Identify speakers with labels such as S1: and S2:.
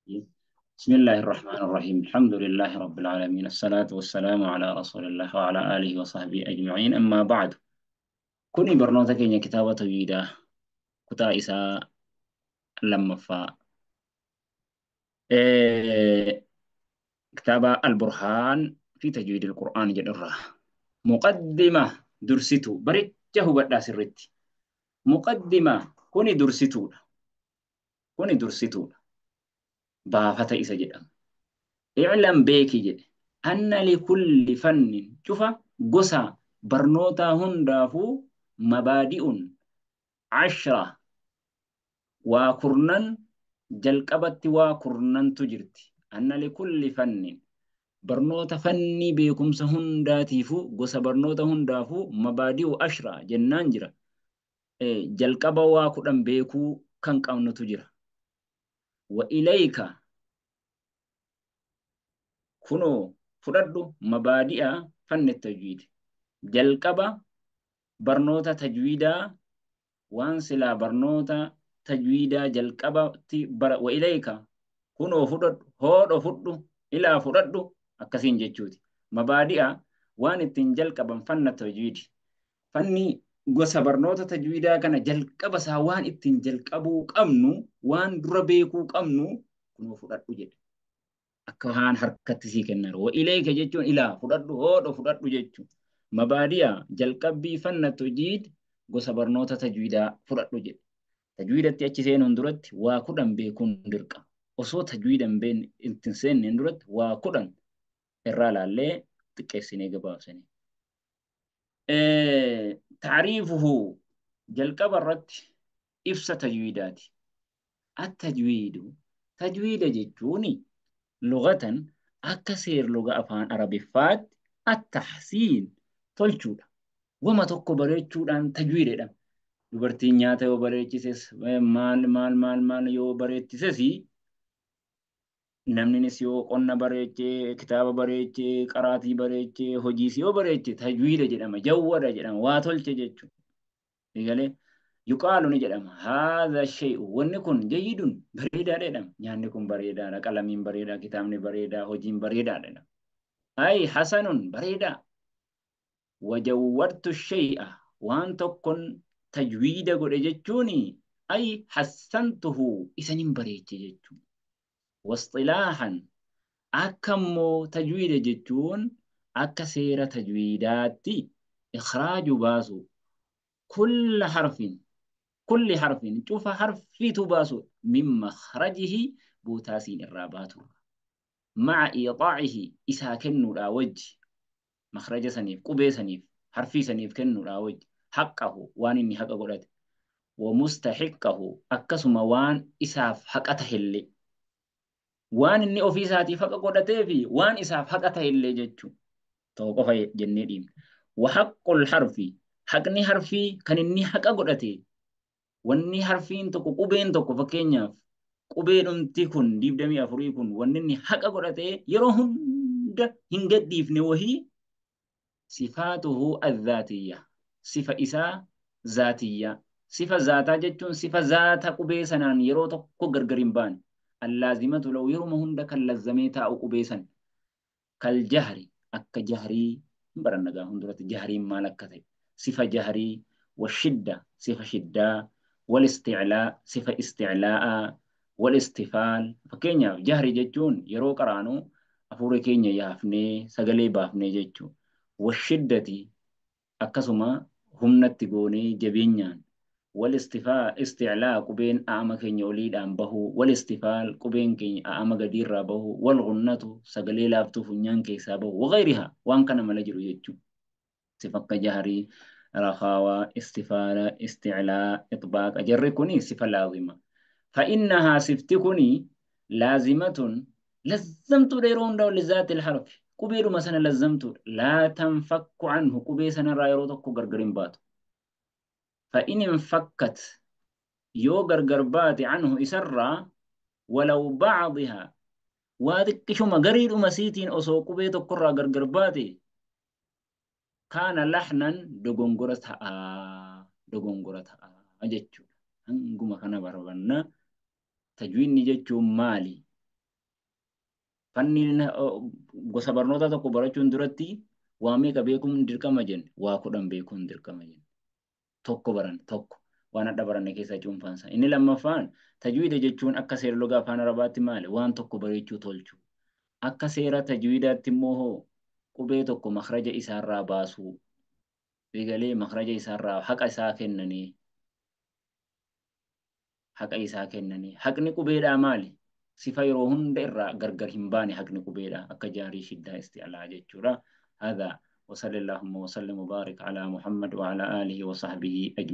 S1: بسم الله الرحمن الرحيم. الحمد لله رب العالمين، الصلاة والسلام على رسول الله وعلى آله وصحبه أجمعين، أما بعد. كوني برنوتا كينيا كتابة تجويدة كتا إساء لما فا إيه كتابة البرهان في تجويد القرآن جدرة مقدمة درستو بريته بدأ سرت مقدمة كوني درستو كوني درستو baafata isa jedhama. I'lam beeki jedhe. Anna likulli fannin cufa gosa barnootaa hundaafuu mabaadi'un 10 waa kurnan jalqabatti waa kurnantu jirti. Anna likulli fannin barnoota fannii beekumsa hundaatiifuu gosa barnoota hundaafuu mabaadi'u 10 jennaan jira. Jalqaba waa 10 beekuu kan qabnutu jira. وإليك كنو فردو مبادئ فن التجويد جلقبا برنوتا تجويدا وانسلا برنوتا تجويدا جلقبا وإليك كنو فرد هودو فردو إلى فردو أكسين جتشوتي مبادئ وان التنجلقبا فن التجويد فني gosa barnoota tajwiidaa kana jalqaba isaa waan ittiin jalqabuu qabnu waan dura beekuu qabnu kunoo fudhadhu jedhe. Akka waan harkatti sii kennan. Wa ilayka jechuun ilaa fudhadhu hoodho fudhadhu jechuun. Mabaadi'a jalqabbii fanna tajwiid gosa barnoota tajwiidaa fudhadhu jedhe. Tajwiidatti achi seenuun duratti waa 10 beekuun dirqama. Osoo tajwiida hin beekne ittiin seenneen duratti waa 10 irraa laallee xiqqeessinee gabaabsanii. تعريفه جلقب الرد إفسا تجويدات. التجويد تجويد جتوني لغة أكثر لغة أفان عربي فات التحسين تلچودا وما تكو بريچودان تجويد دم dubartiin nyaata yoo bareechises maal maal maal maal yoo bareechisesi namninis yoo qonna bareechee kitaaba bareechee qaraatii bareechee hojiis yoo bareeche tajwiida jedhama jawwada jedhama waa tolche jechuudha. Egalee yuqaalu ni jedhama haadha shay'u wanni kun jayyidun bareedaadha jedhama nyaanni kun bareedaadha qalamiin bareedaa kitaabni bareedaa hojiin bareedaadha jedhama. Ay hasanun bareedaa wajawwartu shay'a waan tokkon tajwiida godhe jechuuni ay hassantuhu isanin bareeche jechuudha. واصطلاحا أكمو تجويد جتون أكسير تجويداتي إخراج باسو كل حرف كل حرف شوف حرف في تباسو من مخرجه بوتاسين الرابات مع إيطاعه إسا كنو لا وجه مخرج سنيف قبي سنيف حرفي سنيف كنو لا وجه حقه وان إني حق قولت ومستحقه أكسما وان إساف حقته اللي waan inni ofii isaatiif haqa godhatee fi waan isaaf haqa ta'e illee jechuudha. Tokko qofa jennee dhiibna. Wa haqqul harfi haqni harfii kan inni haqa godhate wanni harfiin tokko qubeen tokko fakkeenyaaf qubee dhumti kun 24 kun wanni inni haqa godhate yeroo hunda hin gadhiifne wahii sifaatuhu adhaatiyya sifa isaa zaatiyya sifa zaataa jechuun sifa zaata qubee sanaan yeroo tokko gargar hin baane. اللازمة لو يرمى هندك اللزميتا أو قبيسا كالجهري أك جهري برنجا هندرة جهري مالكتي صفة جهري والشدة صفة شدة والاستعلاء صفة استعلاء والاستفال فكينيا جهري جتون يرو قرانو أفوري كينيا يافني سغلي بافني جتون والشدة أكسما هم نتقوني جبينيان والاستفاء استعلاء قبين أعمى كين يوليد أم به والاستفال قبين كين أعمى قدير به والغنة سقلي لابتو فنيان كيسابه وغيرها وان كان ملجر يجو صفة جهري رخاوة استفالة استعلاء إطباق أجركني صفة لازمة فإنها صفتكني لازمة لزمت ديرون دو لذات الحرف قبيل مثلا لزمت لا تنفك عنه قبيل سنة رايروتك قرقرين باتو فإن انفكت يو غرغربات عنه إسرا ولو بعضها وادك شو قريد مسيتين أسو قبيت قرى غرغرباتي كان لحنا دغونغورتها دغونغورتها أجتشو هنغما كان بربنا tajwiidni jechuun maali? Fanni gosa barnoota tokko barachuun duratti waa meeqa beekuun dirqama jenne? Waa 10 beekuun dirqama jenne. Tokko baran tokko waan adda baranne keessaa cuunfaansa. Inni lammaffaan tajwiida jechuun akka seera lugaa afaan Arabaatti maali? Waan tokko bareechuu tolchuu. Akka seera tajwiidaatti immoo hoo qubee tokko makhraja isaarraa baasuu. Eegalee makhraja isaarraa haqa isaa kennanii. Haqa isaa kennanii. Haqni qubeedhaa maali? Sifa yeroo hunda irraa gargar hin baane haqni qubeedhaa akka jaarii shiddaa isti'alaa jechuudha. Haadha وصلى اللهم وسلم وبارك على محمد وعلى آله وصحبه أجمعين.